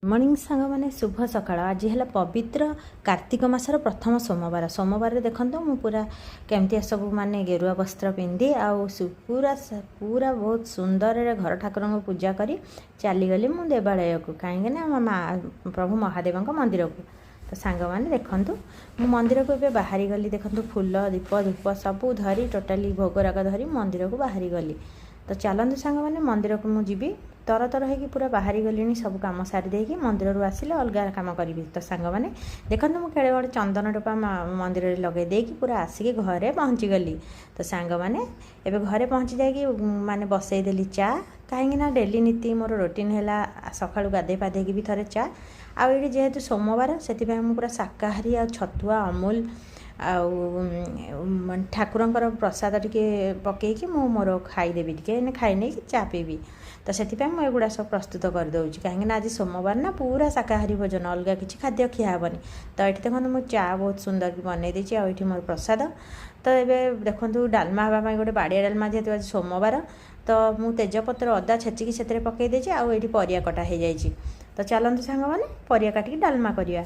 Morning ସାଙ୍ଗମାନେ, ଶୁଭ ସକାଳ। ଆଜି ହେଲା ପବିତ୍ର କାର୍ତ୍ତିକ ମାସର ପ୍ରଥମ ସୋମବାର। ସୋମବାରରେ ଦେଖନ୍ତୁ, ମୁଁ ପୁରା କେମିତିଆ ସବୁ ମାନେ ଗେରୁଆ ବସ୍ତ୍ର ପିନ୍ଧି ଆଉ ପୁରା ପୁରା ବହୁତ ସୁନ୍ଦରରେ ଘର ଠାକୁରଙ୍କୁ ପୂଜା କରି ଚାଲିଗଲି ମୁଁ ଦେବାଳୟକୁ, କାହିଁକିନା ଆମ ମା ପ୍ରଭୁ ମହାଦେବଙ୍କ ମନ୍ଦିରକୁ। ତ ସାଙ୍ଗମାନେ ଦେଖନ୍ତୁ, ମୁଁ ମନ୍ଦିରକୁ ଏବେ ବାହାରି ଗଲି। ଦେଖନ୍ତୁ, ଫୁଲ, ଦୀପ, ଧୂପ ସବୁ ଧରି, ଟୋଟାଲି ଭୋଗରାଗ ଧରି ମନ୍ଦିରକୁ ବାହାରି ଗଲି। ତ ଚାଲନ୍ତୁ ସାଙ୍ଗମାନେ, ମନ୍ଦିରକୁ ମୁଁ ଯିବି। ତର ତର ହେଇକି ପୁରା ବାହାରି ଗଲିଣି ସବୁ କାମ ସାରି ଦେଇକି। ମନ୍ଦିରରୁ ଆସିଲେ ଅଲଗା କାମ କରିବି। ତ ସାଙ୍ଗମାନେ ଦେଖନ୍ତୁ, ମୁଁ କେଡ଼େ ବଡ଼ ଚନ୍ଦନ ଟୋପା ମନ୍ଦିରରେ ଲଗାଇ ଦେଇକି ପୁରା ଆସିକି ଘରେ ପହଞ୍ଚିଗଲି। ତ ସାଙ୍ଗମାନେ, ଏବେ ଘରେ ପହଞ୍ଚି ଯାଇକି ମାନେ ବସେଇଦେଲି ଚା, କାହିଁକି ନା ଡେଲି ନୀତି ମୋର ରୁଟିନ୍ ହେଲା ସକାଳୁ ଗାଧେଇ ପାଧେଇକି ବି ଥରେ ଚା। ଆଉ ଏଇଠି ଯେହେତୁ ସୋମବାର, ସେଥିପାଇଁ ମୁଁ ପୁରା ଶାକାହାରୀ ଆଉ ଛତୁଆ, ଅମୁଲ ଆଉ ଠାକୁରଙ୍କର ପ୍ରସାଦ ଟିକେ ପକେଇକି ମୁଁ ମୋର ଖାଇଦେବି ଟିକେ। ଏଇନେ ଖାଇ ନେଇକି ଚା ପିଇବି। ତ ସେଥିପାଇଁ ମୁଁ ଏଗୁଡ଼ା ସବୁ ପ୍ରସ୍ତୁତ କରିଦେଉଛି, କାହିଁକିନା ଆଜି ସୋମବାର ନା, ପୁରା ଶାକାହାରୀ ଭୋଜନ, ଅଲଗା କିଛି ଖାଦ୍ୟ ଖିଆ ହେବନି। ତ ଏଠି ଦେଖନ୍ତୁ, ମୁଁ ଚା ବହୁତ ସୁନ୍ଦର କି ବନେଇ ଦେଇଛି ଆଉ ଏଇଠି ମୋର ପ୍ରସାଦ। ତ ଏବେ ଦେଖନ୍ତୁ, ଡାଲମା ହେବା ପାଇଁ ଗୋଟେ ବାଡ଼ିଆ ଡାଲମା, ଯେହେତୁ ଆଜି ସୋମବାର, ତ ମୁଁ ତେଜପତ୍ର, ଅଦା ଛେଚିକି ସେଥିରେ ପକେଇ ଦେଇଛି ଆଉ ଏଇଠି ପରିବା କଟା ହେଇଯାଇଛି। ତ ଚାଲନ୍ତୁ ସାଙ୍ଗମାନେ, ପରିବା କାଟିକି ଡାଲମା କରିବା।